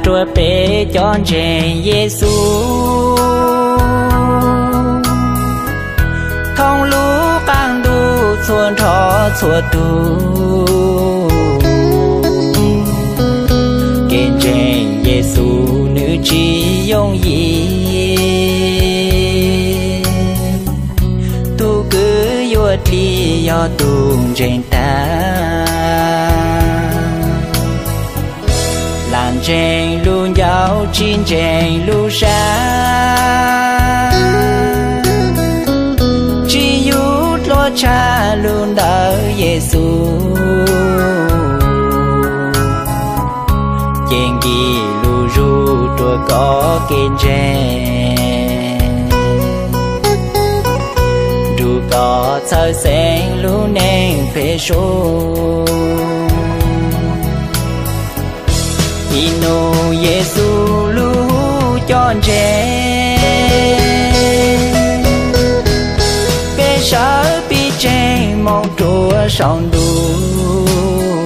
Rua peb cov ntseeg Yexus, thoob lub qaab ntuj txhua nrho txhua tug, kev ntseeg Yexus nwg tsi yooj yim. Tug kws yuav dlig yog tug ntseeg taag, lam ntseeg lug ncauj tsi ntseeg lug sab, tsi yug dluab tshaj lug ntawm Yexus, ces nkim lug zug rua koj kev ntseeg, nrug koj txhawj xeeb lub neej phem sub. Ib nub Yexus lug hu cov ntseeg, peb sawv pib tseeg moog rua sau ntuj,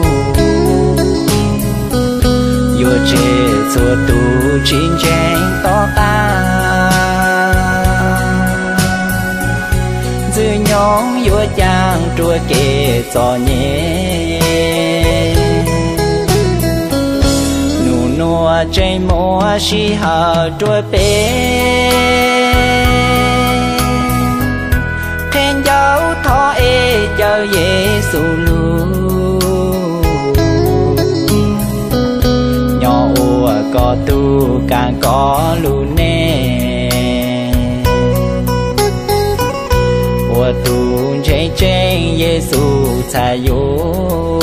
yuav tseg txhua tug tsi ntseeg tom qaab, Ntxwg Nyoog yuav caag rua kev txom nyem. Nub nuav tseem muaj sij hawm rua peb, qhia ncauj thov es caw Yexus lug, nyob ua koj tug kaam koj lug neej, ua tug ntseeg tseeb Yexus txhad yug.